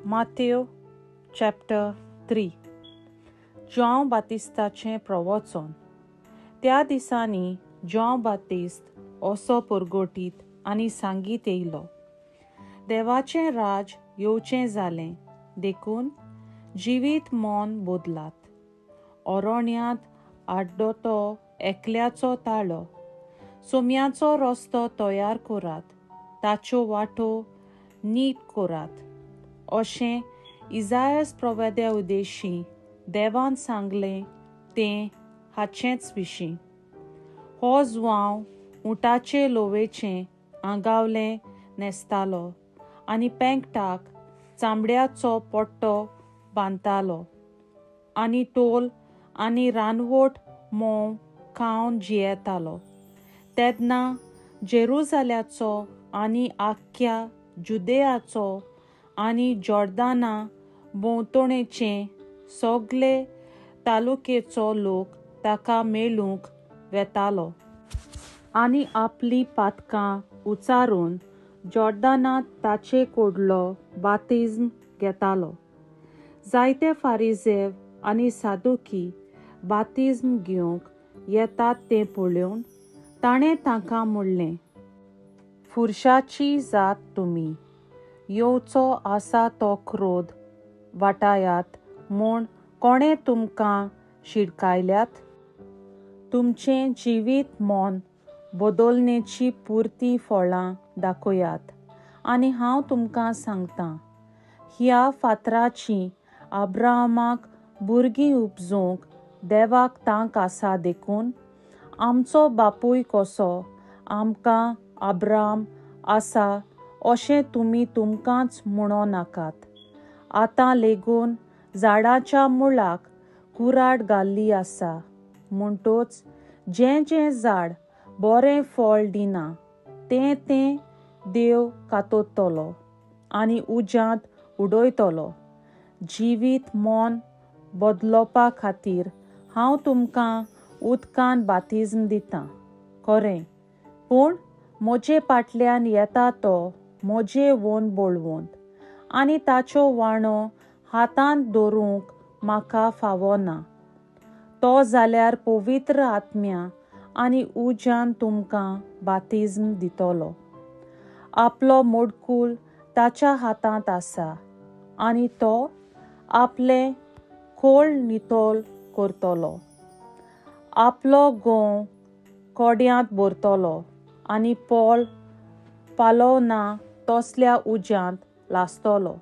Matthew chapter 3. ज्यांव बातिस्ताचें प्रवचन. त्या दिसांनी ज्यांव बातिस्त असो परगटीत आनी सांगीत येयलो, देवाचें राज येवचें जालें, देखून जिवीत मन बदलात. अरण्यांत आड्डतो एकल्याचो ताळो, सोम्याचो रस्तो तयार करात, ताच्यो वाटो नीट करात, अशें इजायस प्रवेद्या उद्देशी देवान सांगलें तें हाचेंच विशीं. हो जुवांव उंटाचे लोवेचें आंगावलें न्हेसतालो आनी पेंकटाक चामड्याचो पट्टो बांदतालो आनी टोल आनी रानवट म्होंव खावन जियेतालो. तेन्ना जेरुजाल्याचो आनी आख्ख्या जुदेयाचो आनी जॉर्दाना भोंवतणेचे सगळे तालुकेचो लोक ताका मेळूंक वेतालो आनी आपली पातकां उचारून जॉर्दानांत ताचे कडलो बातिज्म घेतालो. जायते फारिजेव आनी सादुकी बातिज्म घेवंक येतात तें पळोवन ताणें तांकां म्हणलें, फुरशाची जात तुमी, येवचो आसा तो क्रोध वाटायात म्हूण कोणें तुमकां शिडकायल्यात? तुमचें जिवीत मन बदलण्याची पुरती फळां दाखयात आनी हांव तुमकां सांगतां, ह्या फातराची अब्राहमाक भुरगीं उपजूंक देवाक तांक आसा. देखून आमचो बापूय कसो आमकां अब्राहम आसा अशें तुमी तुमकांच म्हणो नाकात. आतां लेगून झाडाच्या मुळाक कुराड घाल्ली आसा, म्हणटोच जें जें झाड बरें फळ दिना तें तें देव कातरतलो आनी उज्यांत उडयतलो. जिवीत मन बदलोवपा खातीर हांव तुमकां उदकान बातिज्म दितां खरें, पूण म्हजे फाटल्यान येता तो म्हजे वन बळवंत आनी ताच्यो वाणो हातांत दवरूंक म्हाका फावो ना. तो जाल्यार पवित्र आत्म्या आनी उज्यान तुमकां बातिज्म दितलो. आपलो मोडकूल ताच्या हातांत आसा आनी तो आपलें खोल नितळ करतलो, आपलो गोंव कोड्यांत भरतलो आनी पोल पालोवना तसल्या उज्यांत लासतलो.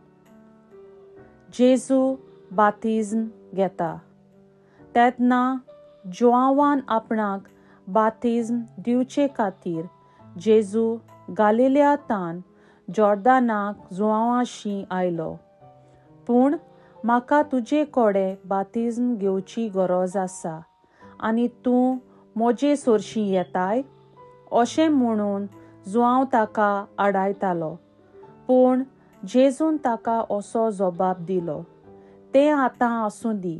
जेजू बातिज्म घेता. तेन्ना जुआंवान आपणाक बातिज्म दिवचे खातीर जेजू गालिलियांतान जॉर्दानाक जुआंवाशी आयलो. पूण म्हाका तुजे कडेन बातिज्म घेवची गरज आसा आनी तूं म्हजे सरशी येताय? अशें म्हणून जुआंव ताका आडायतालो. पूण जेजून ताका असो जबाब दिलो, तें आतां आसूं दी.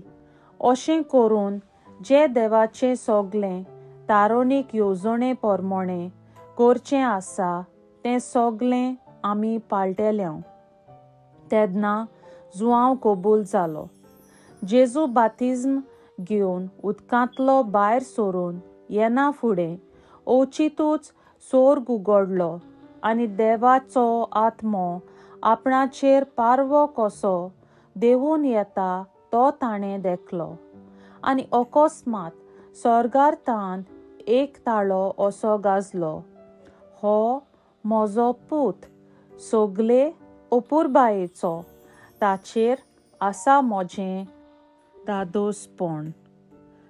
अशें करून जे देवाचें सगलें तारोणीक येवजणे प्रमाणें करचें आसा तें सगलें आमी पाळटेले. तेन्ना जुआंव कबूल जालो. जेजू बातिज्म घेवन उदकांतलो भायर सरून येना फुडें अवचितूच सोर्ग उगडलो आनी देवाचो आत्मो आपणाचेर पारवो कसो देंवून येता तो ताणें देखलो आनी अकस्मात सोर्गार तान एक ताळो असो गाजलो, हो म्हजो पूत सगले अपुरबायेचो, ताचेर आसा म्हजें दादोसपण.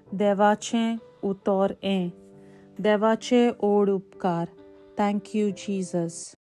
देवाचें उतर हें. देवाचे ओड उपकार. Thank you Jesus.